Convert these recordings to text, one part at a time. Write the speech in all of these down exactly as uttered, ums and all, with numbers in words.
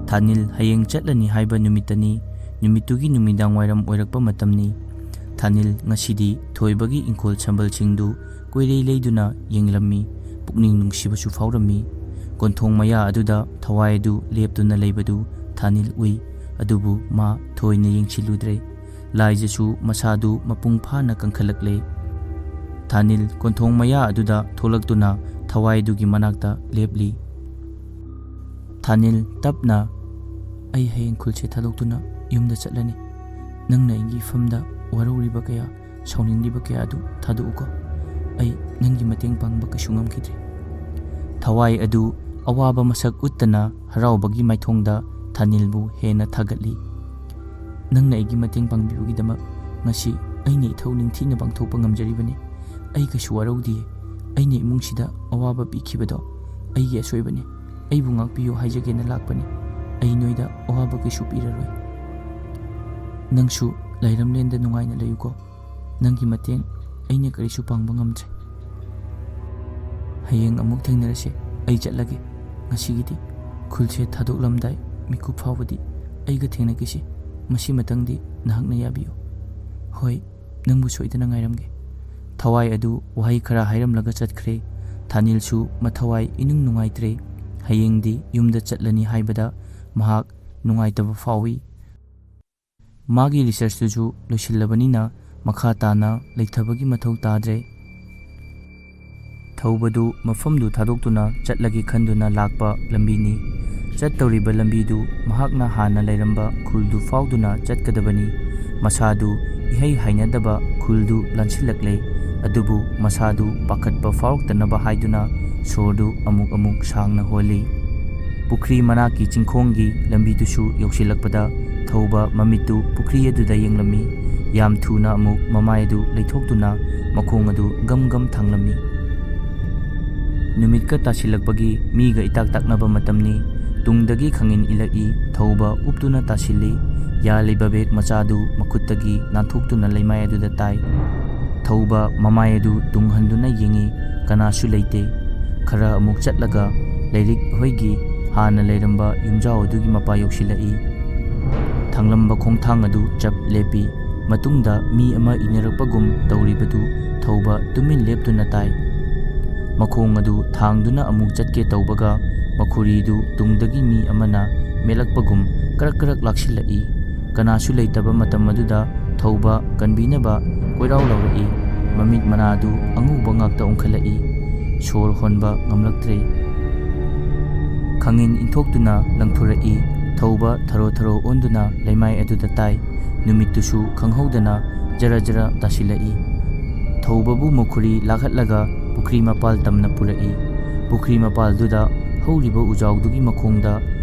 ꯊꯥꯅꯤꯜ ꯍꯌꯦꯡ ꯆꯠꯂꯅꯤ ꯍꯥꯏꯕ ꯅꯨꯃꯤꯠꯇꯅꯤ꯫ ꯅꯨꯃꯤꯠꯇꯨꯒꯤ ꯅꯨꯃꯤꯗꯥꯡ ꯋꯥꯏꯔꯝ ꯑꯣꯏꯔꯛꯄ ꯃꯇꯝꯅꯤ꯫ ꯊꯥꯅꯤꯜ ꯉꯁꯤꯗꯤ ꯊꯣꯏꯕꯒꯤ ꯏꯪꯈꯣꯜ ꯁꯝꯕꯜꯁꯤꯡꯗꯨ ꯀꯣꯏꯔꯩ ꯂꯩꯗꯨꯅ ꯌꯦꯡꯂꯝꯃꯤ꯫ ꯄꯨꯛꯅꯤꯡ ꯅꯨꯡꯁꯤꯕꯁꯨ ꯐꯥꯎꯔꯝꯃꯤ꯫ ꯀꯣꯟꯊꯣꯡ ꯃꯌꯥ ꯑꯗꯨꯗ ꯊꯋꯥꯏ ꯑꯗꯨ ꯂꯦꯞꯇꯨꯅ ꯂꯩꯕꯗꯨ ꯊꯥꯅꯤꯜ ꯎꯏ꯫ ꯑꯗꯨꯕꯨ ꯃꯥ ꯊꯣꯏꯅ ꯌꯦꯡꯁꯤꯜꯂꯨꯗ꯭ꯔꯦ꯫ ꯂꯥꯏꯖꯁꯨ ꯃꯁꯥꯗꯨ ꯃꯄꯨꯡ ꯐꯥꯅ ꯀꯟꯈꯠꯂꯛꯂꯦ꯫ ꯊꯥꯅꯤꯜ ꯀꯣꯟꯊꯣꯡ ꯃꯌꯥ ꯑꯗꯨꯗ ꯊꯣꯛꯂꯛꯇꯨꯅ ꯊꯋꯥꯏꯗꯨꯒꯤ ꯃꯅꯥꯛꯇ ꯂꯦꯞꯂꯤ꯫ ꯊꯥꯅꯤꯜ ꯇꯞꯅ, "ꯑꯩ ꯍꯌꯦꯡ ꯈꯨꯜꯁꯦ ꯊꯥꯗꯣꯛꯇꯨꯅ ꯌꯨꯝꯗ ꯆꯠꯂꯅꯤ꯫ ꯅꯪꯅ ꯑꯩꯒꯤ ꯏꯐꯝꯗ ꯋꯥꯔꯧꯔꯤꯕ ꯀꯌꯥ, ꯁꯥꯎꯅꯤꯡꯂꯤꯕ ꯀꯌꯥ ꯑꯗꯨ ꯊꯥꯗꯣꯛꯎꯀꯣ꯫ ꯑꯩ ꯅꯪꯒꯤ ꯃꯇꯦꯡ ꯄꯥꯡꯕ ꯀꯩꯁꯨ ꯉꯝꯈꯤꯗ꯭ꯔꯦ꯫" ꯊꯋꯥꯏ ꯑꯗꯨ ꯑꯋꯥꯕ ꯃꯁꯛ ꯎꯠꯇꯅ ꯍꯔꯥꯎꯕꯒꯤ ꯃꯥꯏꯊꯣꯡꯗ ꯊꯥꯅꯤꯜꯕꯨ ꯍꯦꯟꯅ ꯊꯥꯒꯠꯂꯤ꯫ "ꯅꯪꯅ ꯑꯩꯒꯤ ꯃꯇꯦꯡ ꯄꯥꯡꯕꯤꯕꯒꯤꯗꯃꯛ ꯉꯁꯤ ꯑꯩꯅ ꯏꯊꯧ ꯅꯤꯡꯊꯤꯅ ꯄꯥꯡꯊꯣꯛꯄ ꯉꯝꯖꯔꯤꯕꯅꯤ꯫ ꯑꯩ ꯀꯩꯁꯨ ꯋꯥꯔꯧꯗꯤꯌꯦ꯫ ꯑꯩꯅ ꯏꯃꯨꯡꯁꯤꯗ ꯑꯋꯥꯕ ꯄꯤꯈꯤꯕꯗꯣ ꯑꯩꯒꯤ ꯑꯁꯣꯏꯕꯅꯤ꯫ ꯑꯩꯕꯨ ꯉꯥꯛꯄꯤꯌꯨ ꯍꯥꯏꯖꯒꯦꯅ ꯂꯥꯛꯄꯅꯤ꯫ ꯑꯩ ꯅꯣꯏꯗ ꯑꯋꯥꯕ ꯀꯩꯁꯨ ꯄꯤꯔꯔꯣꯏ꯫ ꯅꯪꯁꯨ ꯂꯥꯏꯔꯝꯂꯦꯟꯗ ꯅꯨꯡꯉꯥꯏꯅ ꯂꯩꯌꯨꯀꯣ꯫ ꯅꯪꯒꯤ ꯃꯇꯦꯡ ꯑꯩꯅ ꯀꯔꯤꯁꯨ ꯄꯥꯡꯕ ꯉꯝꯗ꯭ꯔꯦ꯫ ꯍꯌꯦꯡ ꯑꯃꯨꯛ ꯊꯦꯡꯅꯔꯁꯦ꯫ ꯑꯩ ꯆꯠꯂꯒꯦ꯫ ꯉꯁꯤꯒꯤꯗꯤ ꯈꯨꯜꯁꯦ ꯊꯥꯗꯣꯛꯂꯝꯗꯥꯏ ꯃꯤꯀꯨꯞ ꯐꯥꯎꯕꯗꯤ ꯑꯩꯒ ꯊꯦꯡꯅꯈꯤꯁꯤ꯫ ꯃꯁꯤꯃꯇꯪꯗꯤ ꯅꯍꯥꯛꯅ ꯌꯥꯕꯤꯌꯨ꯫" "ꯍꯣꯏ, ꯅꯪꯕꯨ ꯁꯣꯏꯗꯅ ꯉꯥꯏꯔꯝꯒꯦ꯫" ꯊꯋꯥꯏ ꯑꯗꯨ ꯋꯥꯍꯩ ꯈꯔ ꯍꯥꯏꯔꯝꯂꯒ ꯆꯠꯈ꯭ꯔꯦ꯫ ꯊꯥꯅꯤꯜꯁꯨ ꯃꯊꯋꯥꯏ ꯏꯅꯨꯡ ꯅꯨꯡꯉꯥꯏꯇ꯭ꯔꯦ꯫ ꯍꯌꯦꯡꯗꯤ ꯌꯨꯝꯗ ꯆꯠꯂꯅꯤ ꯍꯥꯏꯕꯗ ꯃꯍꯥꯛ ꯅꯨꯡꯉꯥꯏꯇꯕ ꯐꯥꯎꯏ꯫ ꯃꯥꯒꯤ ꯔꯤꯁꯔꯁꯇꯨꯁꯨ ꯂꯣꯏꯁꯤꯜꯂꯕꯅꯤꯅ ꯃꯈꯥ ꯇꯥꯅ ꯂꯩꯊꯕꯒꯤ ꯃꯊꯧ ꯇꯥꯗ꯭ꯔꯦ꯫ ꯊꯧꯕꯗꯨ ꯃꯐꯝꯗꯨ ꯊꯥꯗꯣꯛꯇꯨꯅ ꯆꯠꯂꯒꯦ ꯈꯟꯗꯨꯅ ꯂꯥꯛꯄ ꯂꯝꯕꯤꯅꯤ꯫ ꯆꯠꯇꯧꯔꯤꯕ ꯂꯝꯕꯤꯗꯨ ꯃꯍꯥꯛꯅ ꯍꯥꯟꯅ ꯂꯩꯔꯝꯕ ꯈꯨꯜꯗꯨ ꯐꯥꯎꯗꯨꯅ ꯆꯠꯀꯗꯕꯅꯤ꯫ ꯃꯁꯥꯗꯨ ꯏꯍꯩ ꯍꯩꯅꯗꯕ ꯈꯨꯜꯗꯨ ꯂꯥꯟꯁꯤꯜꯂꯛꯂꯦ꯫ ꯑꯗꯨꯕꯨ ꯃꯁꯥꯗꯨ ꯄꯥꯈꯠꯄ ꯐꯥꯎꯔꯛꯇꯅꯕ ꯍꯥꯏꯗꯨꯅ ꯁꯣꯔꯗꯨ ꯑꯃꯨꯛ ꯑꯃꯨꯛ ꯁꯥꯡꯅ ꯍꯣꯜꯂꯤ꯫ ꯄꯨꯈ꯭ꯔꯤ ꯃꯅꯥꯛꯀꯤ ꯆꯤꯡꯈꯣꯡꯒꯤ ꯂꯝꯕꯤꯗꯨꯁꯨ ꯌꯧꯁꯤꯜꯂꯛꯄꯗ ꯊꯧꯕ ꯃꯃꯤꯠꯇꯨ ꯄꯨꯈ꯭ꯔꯤ ꯑꯗꯨꯗ ꯌꯦꯡꯂꯝꯃꯤ꯫ ꯌꯥꯝ ꯊꯨꯅ ꯑꯃꯨꯛ ꯃꯃꯥꯏ ꯑꯗꯨ ꯂꯩꯊꯣꯛꯇꯨꯅ ꯃꯈꯣꯡ ꯑꯗꯨ ꯒꯝ ꯒꯝ ꯊꯥꯡꯂꯝꯃꯤ꯫ ꯅꯨꯃꯤꯠꯀ ꯇꯥꯁꯤꯜꯂꯛꯄꯒꯤ ꯃꯤꯒ ꯏꯇꯥꯛ ꯇꯥꯛꯅꯕ ꯃꯇꯝꯅꯤ꯫ ꯇꯨꯡꯗꯒꯤ ꯈꯪꯏꯟ ꯏꯜꯂꯛꯏ꯫ ꯊꯧꯕ ꯎꯞꯇꯨꯅ ꯇꯥꯁꯤꯜꯂꯤ꯫ ꯌꯥꯜꯂꯤꯕ ꯕꯦꯒ ꯃꯆꯥꯗꯨ ꯃꯈꯨꯠꯇꯒꯤ ꯅꯥꯟꯊꯣꯛꯇꯨꯅ ꯂꯩꯃꯥꯏ ꯑꯗꯨꯗ ꯇꯥꯏ꯫ ꯊꯧꯕ ꯃꯃꯥꯏ ꯑꯗꯨ ꯇꯨꯡꯍꯟꯗꯨꯅ ꯌꯦꯡꯏ꯫ ꯀꯅꯥꯁꯨ ꯂꯩꯇꯦ꯫ ꯈꯔ ꯑꯃꯨꯛ ꯆꯠꯂꯒ ꯂꯩꯔꯤꯛ ꯍꯣꯏꯒꯤ ꯍꯥꯟꯅ ꯂꯩꯔꯝꯕ ꯌꯨꯝꯖꯥꯎ ꯑꯗꯨꯒꯤ ꯃꯄꯥ ꯌꯧꯁꯤꯜꯂꯛꯏ꯫ ꯊꯥꯡꯂꯝꯕ ꯈꯣꯡꯊꯥꯡ ꯑꯗꯨ ꯆꯞ ꯂꯦꯞꯄꯤ꯫ ꯃꯇꯨꯡꯗ ꯃꯤ ꯑꯃ ꯏꯟꯅꯔꯛꯄꯒꯨꯝ ꯇꯧꯔꯤꯕꯗꯨ ꯊꯧꯕ ꯇꯨꯃꯤꯟ ꯂꯦꯞꯇꯨꯅ ꯇꯥꯏ꯫ ꯃꯈꯣꯡ ꯑꯗꯨ ꯊꯥꯡꯗꯨꯅ ꯑꯃꯨꯛ ꯆꯠꯀꯦ ꯇꯧꯕꯒ ꯃꯈꯨꯔꯤꯗꯨ ꯇꯨꯡꯗꯒꯤ ꯃꯤ ꯑꯃꯅ ꯃꯦꯠꯂꯛꯄꯒꯨꯝ ꯀꯔꯛ ꯀꯔꯛ ꯂꯥꯛꯁꯤꯜꯂꯛꯏ꯫ ꯀꯅꯥꯁꯨ ꯂꯩꯇꯕ ꯃꯇꯝ ꯑꯗꯨꯗ ꯊꯧꯕ ꯀꯟꯕꯤꯅꯕ ꯀꯣꯏꯔꯥꯎ ꯂꯥꯎꯔꯛꯏ꯫ ꯃꯃꯤꯠ ꯃꯅꯥꯗꯨ ꯑꯉꯧꯕ ꯉꯥꯛꯇ ꯑꯣꯟꯈꯠꯂꯛꯏ꯫ ꯁꯣꯔ ꯍꯣꯟꯕ ꯉꯝꯂꯛꯇ꯭ꯔꯦ꯫ ꯈꯪꯏꯟ ꯏꯟꯊꯣꯛꯇꯨꯅ ꯂꯪꯊꯣꯔꯛꯏ꯫ ꯊꯧꯕ ꯊꯔꯣ ꯊꯔꯣ ꯑꯣꯟꯗꯨꯅ ꯂꯩꯃꯥꯏ ꯑꯗꯨꯗ ꯇꯥꯏ꯫ ꯅꯨꯃꯤꯠꯇꯨꯁꯨ ꯈꯪꯍꯧꯗꯅ ꯖꯔ ꯖꯔ ꯇꯥꯁꯤꯜꯂꯛꯏ꯫ ꯊꯧꯕꯕꯨ ꯃꯈꯨꯔꯤ ꯂꯥꯛꯍꯠꯂꯒ ꯄꯨꯈ꯭ꯔꯤ ꯃꯄꯥꯜ ꯇꯝꯅ ꯄꯨꯔꯛꯏ꯫ ꯄꯨꯈ꯭ꯔꯤ ꯃꯄꯥꯜꯗꯨꯗ ꯍꯧꯔꯤꯕ ꯎꯖꯥꯎꯗꯨꯒꯤ ꯃꯈꯣꯡꯗ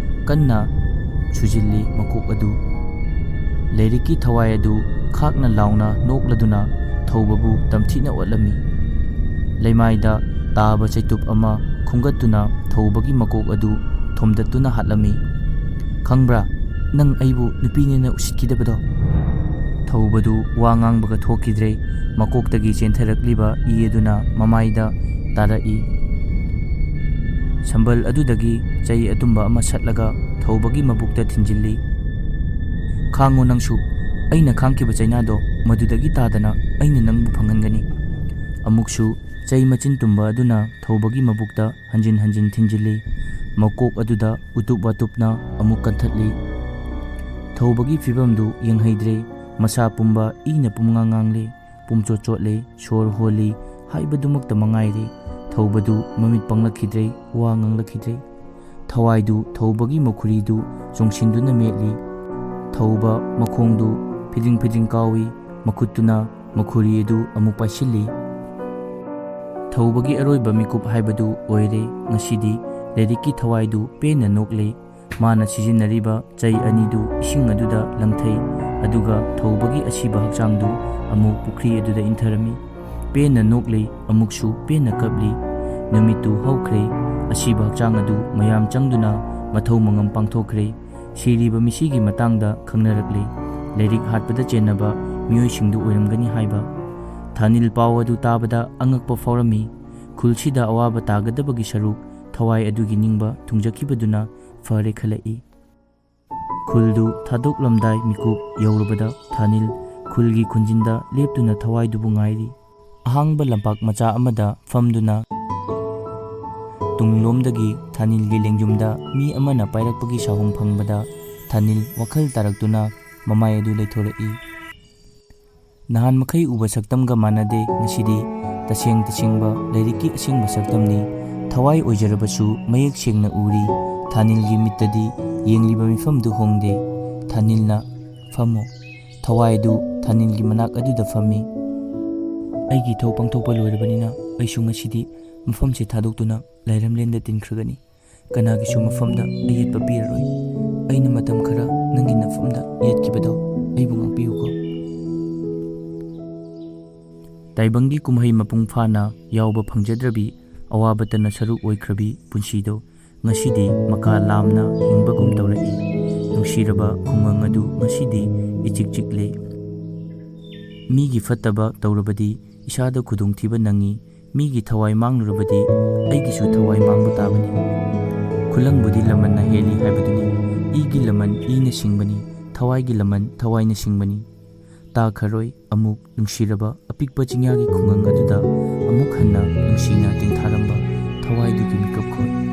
ꯀꯟꯅ ꯁꯨꯖꯤꯜꯂꯤ ꯃꯀꯣꯛ ꯑꯗꯨ꯫ ꯂꯩꯔꯤꯛꯀꯤ ꯊꯋꯥꯏ ꯑꯗꯨ ꯈꯥꯛꯅ ꯂꯥꯎꯅ ꯅꯣꯛꯂꯗꯨꯅ ꯊꯧꯕꯕꯨ ꯇꯝꯊꯤꯅ ꯑꯣꯠꯂꯝꯃꯤ꯫ ꯂꯩꯃꯥꯏꯗ ꯇꯥꯕ ꯆꯩꯇꯨꯞ ꯑꯃ ꯈꯨꯝꯒꯠꯇꯨꯅ ꯊꯧꯕꯒꯤ ꯃꯀꯣꯛ ꯑꯗꯨ ꯊꯣꯝꯗꯠꯇꯨꯅ ꯍꯥꯠꯂꯝꯃꯤ꯫ "ꯈꯪꯕ꯭ꯔꯥ, ꯅꯪ ꯑꯩꯕꯨ ꯅꯨꯄꯤꯅꯦꯅ ꯎꯁꯤꯠꯈꯤꯗꯕꯗꯣ?" ꯊꯧꯕꯗꯨ ꯋꯥ ꯉꯥꯡꯕꯒ ꯊꯣꯛꯈꯤꯗ꯭ꯔꯦ꯫ ꯃꯀꯣꯛꯇꯒꯤ ꯆꯦꯟꯊꯔꯛꯂꯤꯕ ꯏ ꯑꯗꯨꯅ ꯃꯃꯥꯏꯗ ꯇꯥꯔꯛꯏ꯫ ꯁꯝꯕꯜ ꯑꯗꯨꯗꯒꯤ ꯆꯩ ꯑꯇꯨꯝꯕ ꯑꯃ ꯁꯠꯂꯒ ꯊꯧꯕꯒꯤ ꯃꯕꯨꯛꯇ ꯊꯤꯟꯖꯤꯜꯂꯤ꯫ "ꯈꯥꯡꯉꯨ ꯅꯪꯁꯨ, ꯑꯩꯅ ꯈꯥꯡꯈꯤꯕ ꯆꯩꯅꯥꯗꯣ ꯃꯗꯨꯗꯒꯤ ꯇꯥꯗꯅ ꯑꯩꯅ ꯅꯪꯕꯨ ꯐꯪꯍꯟꯒꯅꯤ꯫" ꯑꯃꯨꯛꯁꯨ ꯆꯩ ꯃꯆꯤꯟ ꯇꯨꯝꯕ ꯑꯗꯨꯅ ꯊꯧꯕꯒꯤ ꯃꯕꯨꯛꯇ ꯍꯟꯖꯤꯟ ꯍꯟꯖꯤꯟ ꯊꯤꯟꯖꯤꯜꯂꯤ꯫ ꯃꯀꯣꯛ ꯑꯗꯨꯗ ꯎꯇꯨꯞ ꯋꯥꯇꯨꯞꯅ ꯑꯃꯨꯛ ꯀꯟꯊꯠꯂꯤ꯫ ꯊꯧꯕꯒꯤ ꯐꯤꯕꯝꯗꯨ ꯌꯦꯡꯍꯩꯗ꯭ꯔꯦ꯫ ꯃꯁꯥ ꯄꯨꯝꯕ ꯏꯅ ꯄꯨꯝꯉꯥꯡ ꯉꯥꯡꯂꯦ꯫ ꯄꯨꯝꯆꯣꯠ ꯆꯣꯠꯂꯦ, ꯁꯣꯔ ꯍꯣꯜꯂꯤ ꯍꯥꯏꯕꯗꯨꯃꯛꯇ ꯃꯉꯥꯏꯔꯦ꯫ ꯊꯧꯕꯗꯨ ꯃꯃꯤꯠ ꯄꯥꯡꯂꯛꯈꯤꯗ꯭ꯔꯦ, ꯋꯥ ꯉꯥꯡꯂꯛꯈꯤꯗ꯭ꯔꯦ꯫ ꯊꯋꯥꯏꯗꯨ ꯊꯧꯕꯒꯤ ꯃꯈꯨꯔꯤꯗꯨ ꯆꯣꯡꯁꯤꯟꯗꯨꯅ ꯃꯦꯠꯂꯤ꯫ ꯊꯧꯕ ꯃꯈꯣꯡꯗꯨ ꯐꯤꯗꯤꯡ ꯐꯤꯗꯤꯡ ꯀꯥꯎꯏ, ꯃꯈꯨꯠꯇꯨꯅ ꯃꯈꯨꯔꯤ ꯑꯗꯨ ꯑꯃꯨꯛ ꯄꯥꯏꯁꯤꯜꯂꯤ꯫ ꯊꯧꯕꯒꯤ ꯑꯔꯣꯏꯕ ꯃꯤꯀꯨꯞ ꯍꯥꯏꯕꯗꯨ ꯑꯣꯏꯔꯦ꯫ ꯉꯁꯤꯗꯤ ꯂꯩꯔꯤꯛꯀꯤ ꯊꯋꯥꯏꯗꯨ ꯄꯦꯟꯅ ꯅꯣꯛꯂꯦ꯫ ꯃꯥꯅ ꯁꯤꯖꯤꯟꯅꯔꯤꯕ ꯆꯩ ꯑꯅꯤꯗꯨ ꯏꯁꯤꯡ ꯑꯗꯨꯗ ꯂꯪꯊꯩ, ꯑꯗꯨꯒ ꯊꯧꯕꯒꯤ ꯑꯁꯤꯕ ꯍꯛꯆꯥꯡꯗꯨ ꯑꯃꯨꯛ ꯄꯨꯈ꯭ꯔꯤ ꯑꯗꯨꯗ ꯏꯟꯊꯔꯝꯃꯤ꯫ ꯄꯦꯟꯅ ꯅꯣꯛꯂꯤ, ꯑꯃꯨꯛꯁꯨ ꯄꯦꯟꯅ ꯀꯞꯂꯤ꯫ ꯅꯨꯃꯤꯠꯇꯨ ꯍꯧꯈ꯭ꯔꯦ꯫ ꯑꯁꯤꯕ ꯍꯛꯆꯥꯡ ꯑꯗꯨ ꯃꯌꯥꯝ ꯆꯪꯗꯨꯅ ꯃꯊꯧ ꯃꯉꯝ ꯄꯥꯡꯊꯣꯛꯈ꯭ꯔꯦ꯫ ꯁꯤꯔꯤꯕ ꯃꯤꯁꯤꯒꯤ ꯃꯇꯥꯡꯗ ꯈꯪꯅꯔꯛꯂꯦ꯫ ꯂꯥꯏꯔꯤꯛ ꯍꯥꯠꯄꯗ ꯆꯦꯟꯅꯕ ꯃꯤꯑꯣꯏꯁꯤꯡꯗꯨ ꯑꯣꯏꯔꯝꯒꯅꯤ ꯍꯥꯏꯕ꯫ ꯊꯥꯅꯤꯜ ꯄꯥꯎ ꯑꯗꯨ ꯇꯥꯕꯗ ꯑꯉꯛꯄ ꯐꯥꯎꯔꯝꯃꯤ꯫ ꯈꯨꯜꯁꯤꯗ ꯑꯋꯥꯕ ꯇꯥꯒꯗꯕꯒꯤ ꯁꯔꯨꯛ ꯊꯋꯥꯏ ꯑꯗꯨꯒꯤ ꯅꯤꯡꯕ ꯊꯨꯡꯖꯈꯤꯕꯗꯨꯅ ꯐꯔꯦ ꯈꯜꯂꯛꯏ꯫ ꯈꯨꯜꯗꯨ ꯊꯥꯗꯣꯛꯂꯝꯗꯥꯏ ꯃꯤꯀꯨꯞ ꯌꯧꯔꯕꯗ ꯊꯥꯅꯤꯜ ꯈꯨꯜꯒꯤ ꯈꯨꯟꯖꯤꯟꯗ ꯂꯦꯞꯇꯨꯅ ꯊꯋꯥꯏꯗꯨꯕꯨ ꯉꯥꯏꯔꯤ꯫ ꯑꯍꯥꯡꯕ ꯂꯝꯄꯥꯛ ꯃꯆꯥ ꯑꯃꯗ ꯐꯝꯗꯨꯅ ꯇꯨꯡꯂꯣꯝꯗꯒꯤ ꯊꯥꯅꯤꯜꯒꯤ ꯂꯦꯡꯖꯨꯝꯗ ꯃꯤ ꯑꯃꯅ ꯄꯥꯏꯔꯛꯄꯒꯤ ꯁꯥꯍꯨꯝ ꯐꯪꯕꯗ ꯊꯥꯅꯤꯜ ꯋꯥꯈꯜ ꯇꯥꯔꯛꯇꯨꯅ ꯃꯃꯥꯏ ꯑꯗꯨ ꯂꯩꯊꯣꯔꯛꯏ꯫ ꯅꯍꯥꯟ ꯃꯈꯩ ꯎꯕ ꯁꯛꯇꯝꯒ ꯃꯥꯟꯅꯗꯦ ꯉꯁꯤꯗꯤ꯫ ꯇꯁꯦꯡ ꯇꯁꯦꯡꯕ ꯂꯥꯏꯔꯤꯛꯀꯤ ꯑꯁꯦꯡꯕ ꯁꯛꯇꯝꯅꯤ꯫ ꯊꯋꯥꯏ ꯑꯣꯏꯖꯔꯕꯁꯨ ꯃꯌꯦꯛ ꯁꯦꯡꯅ ꯎꯔꯤ꯫ ꯊꯥꯅꯤꯜꯒꯤ ꯃꯤꯠꯇꯗꯤ ꯌꯦꯡꯂꯤꯕ ꯃꯤꯐꯝꯗꯨ ꯍꯣꯡꯗꯦ꯫ ꯊꯥꯅꯤꯜꯅ "ꯐꯝꯃꯣ"꯫ ꯊꯋꯥꯏ ꯑꯗꯨ ꯊꯥꯅꯤꯜꯒꯤ ꯃꯅꯥꯛ ꯑꯗꯨꯗ ꯐꯝꯃꯤ꯫ "ꯑꯩꯒꯤ ꯏꯊꯧ ꯄꯥꯡꯊꯣꯛꯄ ꯂꯣꯏꯔꯕꯅꯤꯅ ꯑꯩꯁꯨ ꯉꯁꯤꯗꯤ ꯃꯐꯝꯁꯤ ꯊꯥꯗꯣꯛꯇꯨꯅ ꯂꯥꯏꯔꯝꯂꯦꯟꯗ ꯇꯤꯟꯈ꯭ꯔꯒꯅꯤ꯫ ꯀꯅꯥꯒꯤꯁꯨ ꯃꯐꯝꯗ ꯑꯌꯦꯠꯄ ꯄꯤꯔꯔꯣꯏ꯫ ꯑꯩꯅ ꯃꯇꯝ ꯈꯔ ꯅꯪꯒꯤ ꯅꯐꯝꯗ ꯌꯦꯠꯈꯤꯕꯗꯣ ꯑꯩꯕꯨ ꯉꯥꯛꯄꯤꯌꯨꯀꯣ"꯫ ꯇꯥꯏꯕꯪꯒꯤ ꯀꯨꯝꯍꯩ ꯃꯄꯨꯡ ꯐꯥꯅ ꯌꯥꯎꯕ ꯐꯪꯖꯗ꯭ꯔꯕꯤ, ꯑꯋꯥꯕꯇꯅ ꯁꯔꯨꯛ ꯑꯣꯏꯈ꯭ꯔꯕꯤ ꯄꯨꯟꯁꯤꯗꯣ ꯉꯁꯤꯗꯤ ꯃꯀꯥ ꯂꯥꯝꯅ ꯍꯤꯡꯕꯒꯨꯝ ꯇꯧꯔꯛꯏ꯫ ꯅꯨꯡꯁꯤꯔꯕ ꯈꯨꯡꯒꯪ ꯑꯗꯨ ꯉꯁꯤꯗꯤ ꯏꯆꯤꯛ ꯆꯤꯛꯂꯦ꯫ ꯃꯤꯒꯤ ꯐꯠꯇꯕ ꯇꯧꯔꯕꯗꯤ ꯏꯁꯥꯗ ꯈꯨꯗꯣꯡꯊꯤꯕ ꯅꯪꯏ꯫ ꯃꯤꯒꯤ ꯊꯋꯥꯏ ꯃꯥꯡꯂꯨꯔꯕꯗꯤ ꯑꯩꯒꯤꯁꯨ ꯊꯋꯥꯏ ꯃꯥꯡꯕ ꯇꯥꯕꯅꯤ꯫ ꯈꯨꯂꯪꯕꯨꯗꯤ ꯂꯃꯟꯅ ꯍꯦꯜꯂꯤ ꯍꯥꯏꯕꯗꯨꯅꯤ꯫ ꯏꯒꯤ ꯂꯃꯟ ꯏꯅ ꯁꯤꯡꯕꯅꯤ, ꯊꯋꯥꯏꯒꯤ ꯂꯃꯟ ꯊꯋꯥꯏꯅ ꯁꯤꯡꯕꯅꯤ꯫ ꯇꯥꯈꯔꯣꯏ ꯑꯃꯨꯛ ꯅꯨꯡꯁꯤꯔꯕ ꯑꯄꯤꯛꯄ ꯆꯤꯡꯌꯥꯒꯤ ꯈꯨꯡꯒꯪ ꯑꯗꯨꯗ ꯑꯃꯨꯛ ꯍꯟꯅ ꯅꯨꯡꯁꯤꯅ ꯇꯦꯡꯊꯥꯔꯝꯕ ꯊꯋꯥꯏꯗꯨꯒꯤ ꯃꯤꯀꯞ ꯈꯣꯟ꯫